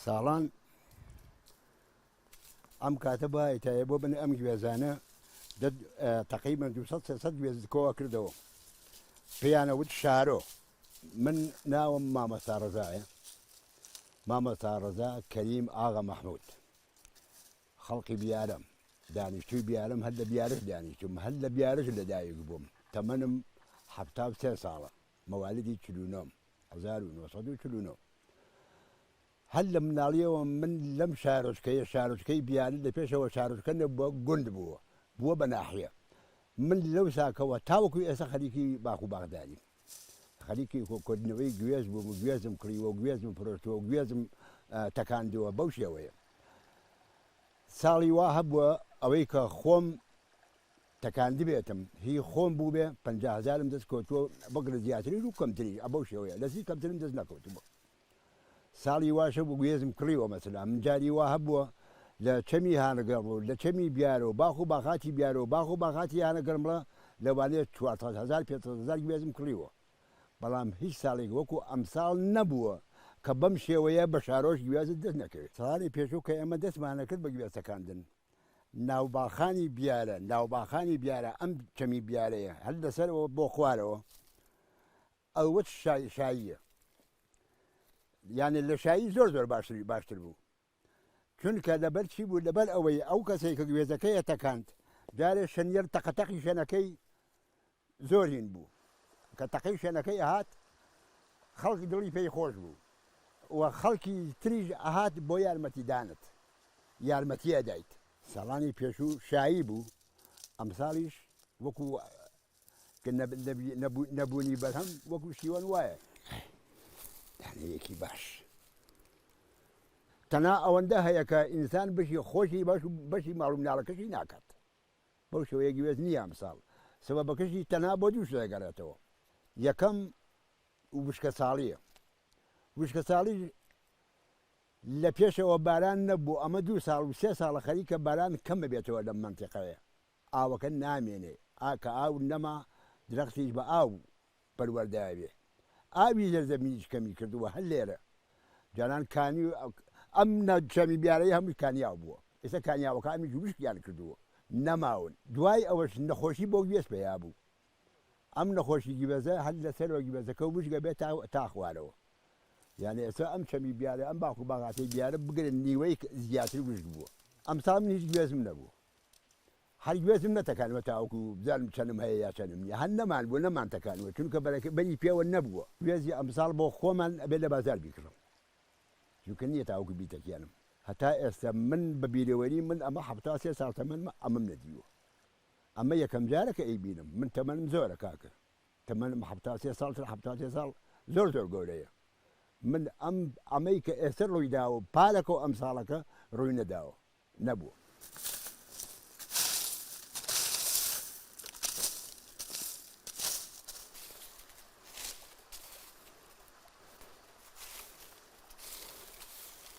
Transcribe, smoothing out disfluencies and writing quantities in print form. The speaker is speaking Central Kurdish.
ساڵان ئەم کاتە بایتایە بۆ بن ئەم گوێزانە تقریبا 200 300 گوێز کۆوە کردەوە پێیانە وت شارۆ من ناوم مامەسا ڕزایە مامەسا ڕزا کەریم ئاغا مەحمود خەڵکی بیارەم دانیشتووی بیارم هەر لە بیارش دانیشتوم هەر لە بیارش لەدایک بووم تەمەنم 73 ساڵە مەوالیدی 49 1949 هەر لە مناڵیەوە من لەم شارۆچکەیە، شارۆچکەی بیارە لە پێشەوە شارۆچکە نەبووە گوند بووە، بووە بە ناحیە. من لەو ساکەوە تاوەکو ئێستا خەریکی باخ و باخداریم. خەریکی کۆکردنەوەی گوێز بووم و گوێزم کڕیوە و گوێزم فرۆشتووە و گوێزم تەکاندووە بەو شێوەیە. ساڵی وا هەبووە ئەوەی کە خۆم تەکاندبێتم هی خۆم بووبێ 50 هەزارم دەست کەوتووە بگرە زیاتریش و کەمتریش بەو شێوەیە لە سی کەمترم دەست نەکەوتبوو. ساڵی واش هەبوو گوێزم کڕیوە مەسەلا من جاری وا هەبووە لە چەمی هانەگەڕ و لە چەمی بیارە و باخ و باخاتی بیارە و باخ و باخاتی هانەگەرمڵە لەوانەیە 400 هەزار 500 هەزار گوێزم کڕیوە بەڵام هیچ ساڵێک وەکو ئەمساڵ نەبووە کە بەم شێوەیە بە شارۆش گوێزت دەست نەکەوێت ساڵانی پێشوو کە ئێمە دەستمانە کرد بە گوێزتەکاندن ناوباخانی بیارە ناوباخانی بیارە ئەم چەمی بیارەیە هەر لەسەرەوە بۆ خوارەوە ئەوەت شاییە یانێ لە شایی زۆر زۆر باشتری باشتر بوو چونکە لەبەر چی بوو لەبەر ئەوەی ئەو کەسێک کە گوێزەکەیە تەکاند جارێ شەنیەر تەقەتەقی شوێنەکەی زۆر هین بوو کە تەقەی شوێنەکەی هات خەڵک دڵی پێی خۆش بوو و خەڵکی تریش ئەهات بۆ یارمەتیدانت یارمەتی ئەدایت ساڵانی پێشوو شایی بوو ئەمساڵیش وەکو کە نەبوونی بەرهەم وەکو شیوەن وایە دانەیەکی باش تەنها ئەوەندە هەیە کە ئینسان بەشی خۆشی باش و بەشی ماڵ و مناڵەکەشی ناکات بەو شێوەیە گوێز نییە ئەمساڵ سەبەبەکەشی تەنها بۆ دوو شت دەگەڕێتەوە یەکەم وشکەساڵیە وشکەساڵی لە پێشەوە باران نەبوو ئەمە دوو ساڵ و سێ ساڵە خەریکە باران کەم بێتەوە لەم مەنتیقەیە ئاوەکە نامێنێ ئا کە ئاو نەما درەختیش بە ئاو پەروەردە ئەبێ ئاوی زەرزەمینیش کەمی کردووە هەر لێرە جاران کانی ئەم چەمی بیارەی هەمووی کانیاو بووە ئێستا کانیاوەکانیش وشکیان کردووە نەماون دوای ئەوەش نەخۆشی بۆ گوێز پەیا بوو ئەم نەخۆشی گوێزە هەر لەسەرەوە گوێزەکە وشکە بێت تا تا خوارەوە یعنی ئێستا ئەم چەمی بیارە ئەم باخ و باغاتی بیارە بگرن نیوەی زیاتر وشک بووە ئەمساڵ من هیچ گوێزم نەبوو هەر گوێزم نەتەکانوە تاوەکو بزانم چەنم هەیە یا چەنم نیە هەر نەمان بووە نەمان تەکانوە چونکە بەرەکە بەری پێوە نەبووە گوێزی ئەمساڵ بۆ خۆمان ئەبێ لە بازار بیکڕم چونکە نییە تاوەکو بیتەکێنم هەتا ئێستا من بە بیرەوەری من ئەمە 73 ساڵ تەمەنمە ئەمەم نەدیوە ئەمە یەکەم جارە کە ئەیبینم من تەمەنم زۆرە کاکە تەمەنم 73 ساڵ تر 73 ساڵ زۆر زۆر گەورەیە من ئەم ئەمەی کە ئێستا ڕووی داوە پارەکە و ئەم ساڵەکە ڕووی نەداوە نەبووە.